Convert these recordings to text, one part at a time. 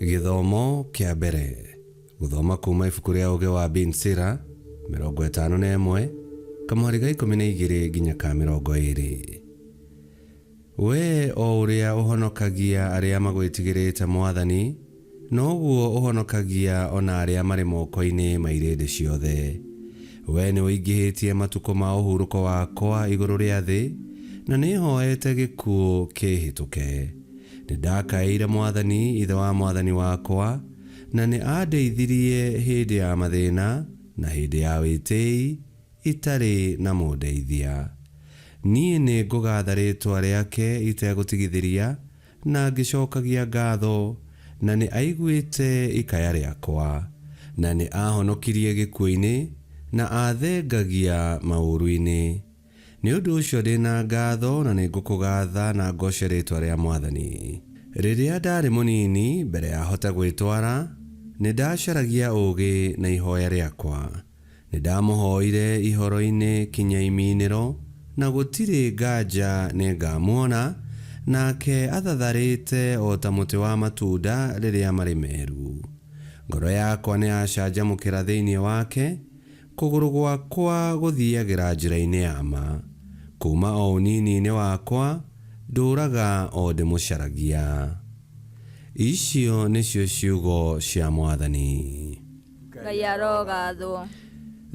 Gĩthomo kĩa mbere. Gũthoma kuma ibuku rĩa Ũũgĩ wa Bin Sira, 51, kamũhari ga 12 nginya ka 20. Wee o ũrĩa ũhonokagia arĩa magwĩtigĩrĩte Mwathani, noguo ũhonokagia o na arĩa marĩ moko-inĩ ma irĩndĩ ciothe. Wee nĩũingĩhĩtie matukũ ma ũhurũko wakwa igũrũ rĩa thĩ, na nĩhoete gĩkuũ kĩĩhĩtũke. Nĩndakaĩire Mwathani, Ithe wa mwathani wakwa, na nĩandeithirie hĩndĩ ya mathĩna na hĩndĩ ya wĩtĩi itarĩ na mũndeithia. Niĩ nĩngũgaatha rĩĩtwa rĩake itegũtigithĩria, na ngĩcokagia ngatho, na nĩ aiguĩte ikaya rĩakwa, na nĩ aahonokirie gĩkuũ-inĩ, na aathengagia maũũru-inĩ. Nĩ ũndũ ũcio ndĩ na ngatho na nĩ ngũkũgatha na ngooce rĩĩtwa rĩa Mwathani. Rĩrĩa ndaarĩ mũnini, mbere ya hote gwĩtwara, nĩ ndacaragia ũũgĩ na ihoya rĩakwa. Nĩndamũhoire ihoro-inĩ kinya iminĩro, na gũtirĩ nganja nĩngamuona, nake athatharĩte o ta mũtĩ wa matunda rĩrĩa marĩ meru. Ngoro yakwa nĩyacanjamũkĩra thĩinĩ wake, kũgũrũ gwakwa gũthiagĩra njĩra-inĩ ya ma. Kuuma o ũnini-inĩ wakwa ndũũraga o ndĩmũcaragia. Icio nĩcio ciugo cia Mwathani. Ngai arogathwo.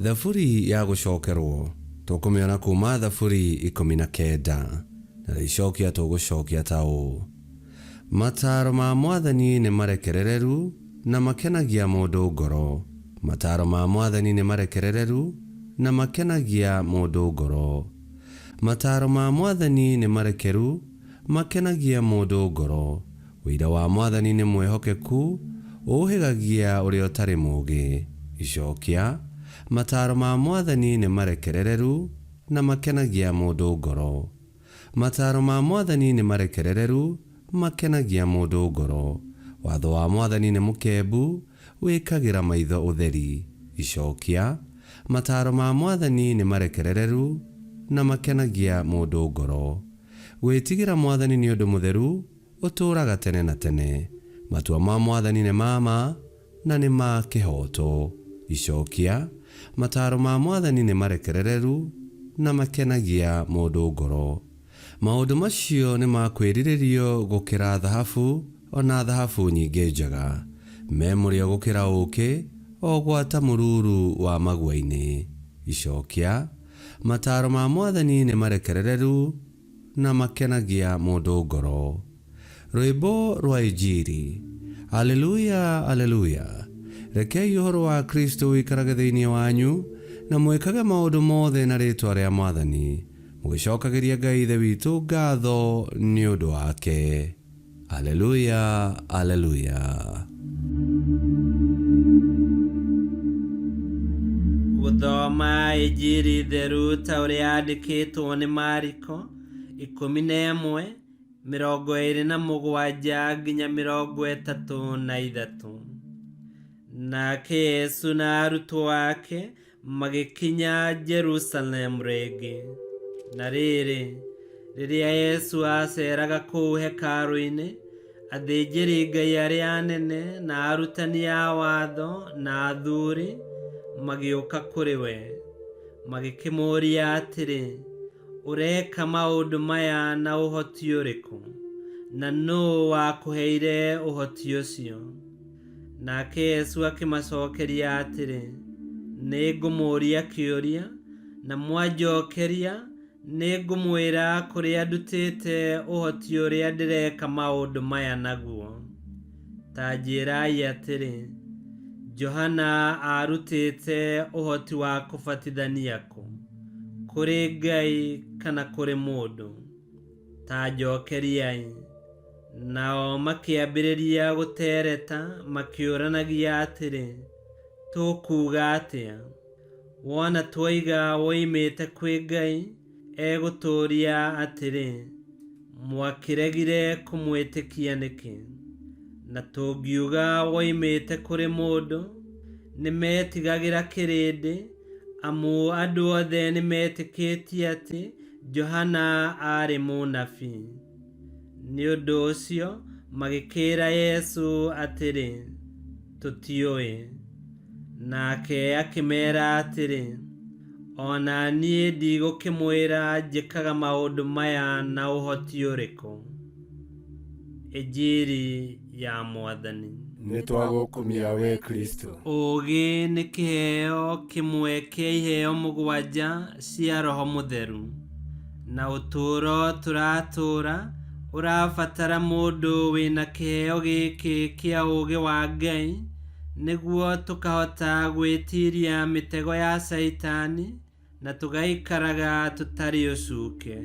Thaburi ya gũcokerwo tũkũmĩona kuma Thaburi 19, na rĩicokia tũgũcokia ta ũũ: Mataaro ma Mwathani nĩ marekerereru na makenagia mũndũ ngoro. Mataaro ma Mwathani nĩ marekerereru na makenagia mũndũ ngoro. Mataaro ma Mwathani nĩ marekeru, makenagia mũndũ ngoro. Ũira wa Mwathani nĩ mwĩhokeku, ũũhĩgagia ũrĩa ũtarĩ mũũgĩ. Icokia, Mataaro ma Mwathani nĩ marekerereru na makenagia mũndũ ngoro. Mataaro ma Mwathani nĩ marekerereru, makenagia mũndũ ngoro. Watho wa Mwathani nĩ mũkembu, wĩkagĩra maitho ũtheri. Icokia, Mataaro ma Mwathani nĩ marekerereru na makenagia mũndũ ngoro. Gwĩtigĩra Mwathani nĩ ũndũ mũtheru, ũtũũraga tene na tene. Matua ma Mwathani nĩ ma ma, na nĩ ma kĩhooto. Icokia, Mataaro ma Mwathani nĩ marekerereru, na makenagia mũndũ ngoro. Maũndũ macio nĩ ma kwĩrirĩrio gũkĩra thahabu, o na thahabu nyingĩ njega. Me mũrĩo gũkĩra ũũkĩ, o gwata mũruru wa magua-inĩ. Icokia, Mataaro ma Mwathani nĩ marekerereru, na makenagia mũndũ ngoro. Rwĩmbo rwa Injiri. Aleluya, aleluya. Rekei ũhoro wa Kristo ũikarage thĩinĩ wanyu, na mwĩkage maũndũ mothe na rĩĩtwa rĩa Mwathani, mũgĩcokagĩria Ngai Ithe witũ ngatho nĩ ũndũ wake. Aleluya, aleluya. Gũthoma Injiri theru ta ũrĩa yandĩkĩtwo nĩ Mariko 11 27 nginya 33. Nake Yesu na arutwo ake Magĩkinya Jerusalemu rĩngĩ. Na rĩrĩ, rĩrĩa Yesu aaceeraga kũu hekarũ-inĩ, athĩnjĩri-Ngai arĩa anene na arutani a watho na athuri magĩũka kũrĩ we. Magĩkĩmũũria atĩrĩ, Ũreka maũndũ maya na ũhoti ũrĩkũ? Na nũũ wakũheire ũhoti ũcio? Nake Yesu akĩmacokeria atĩrĩ, Nĩ ngũmũũria kĩũria, na mwanjokeria, nĩ ngũmwĩra kũrĩa ndutĩte ũhoti ũrĩa ndĩreka maũndũ maya naguo. Ta njĩrai atĩrĩ, Johana aarutĩte ũhoti wa kũbatithania kũ? Kũrĩ Ngai kana kũrĩ mũndũ? Ta njokeriai. Nao makĩambĩrĩria gũteereta makĩũranagia atĩrĩ, Tũkuuga atĩa? Wona twoiga woimĩte kwĩ Ngai, egũtũũria atĩrĩ, 'Mwakĩregire kũmwĩtĩkia nĩkĩ? Na tũngiuga woimĩte kũrĩ mũndũ, nĩmetigagĩra kĩrĩndĩ, amu andũ othe nĩmetĩkĩtie atĩ Johana aarĩ mũnabii. Nĩ ũndũ ũcio Magĩkĩĩra Yesu atĩrĩ, Tũtiũĩ. Nake akĩmeera atĩrĩ, O na niĩ ndigũkĩmwĩra njĩkaga maũndũ maya na ũhoti ũrĩkũ. Injiri ya Mwathani. Nĩ twagũkumia we Kristo. Ũũgĩ nĩ kĩheo kĩmwe kĩa iheo 7 cia Roho Mũtheru, na ũtũũro tũratũũra ũrabatara mũndũ wĩna kĩheo gĩkĩ kĩa ũũgĩ wa Ngai nĩguo tũkahota gwĩtiria mĩtego ya Caitani na tũgaikaraga tũtarĩ ũcuke,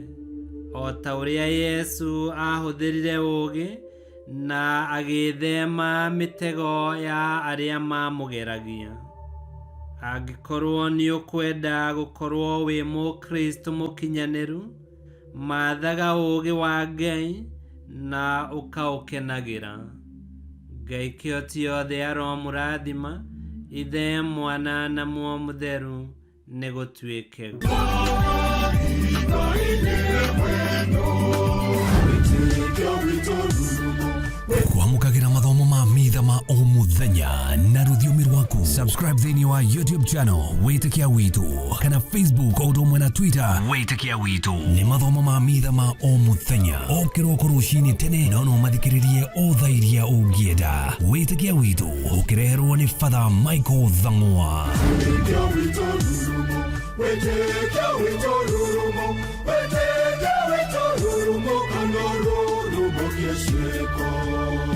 o ta ũrĩa Yesu aahũthĩrire ũũgĩ na agĩĩthema mĩtego ya arĩa maamũgeragia. Angĩkorwo nĩ ũkwenda gũkorwo wĩ Mũkristo mũkinyanĩru, mathaga ũũgĩ wa Ngai na ũkaũkenagĩra. Ngai kĩhoti yothe aromũrathima, Ithe, Mwana na Muoyo Mũtheru, nĩ gũtuĩke Kwamũkagĩra mathomo ma mitha ma o mũthenya na rũthiomi rwaku. Subscribe thĩinĩ wa YouTube channel Wĩtĩkia Witũ kana Facebook o ũndũ ũmwe na Twitter Wĩtĩkia Witũ. Nĩ mathomo ma mitha ma o mũthenya o kĩroko rũcinĩ tene, no no mathikĩrĩrie o thaa iria ũngĩenda. Wĩtĩkia Witũ ũkĩreherwo nĩ Father Michael Thang'wa. Wĩtĩkia witũ rurumo, wĩtĩkia witũ rurumo, wĩtĩkia witũ rurumo, kana rurumo kĩciĩko.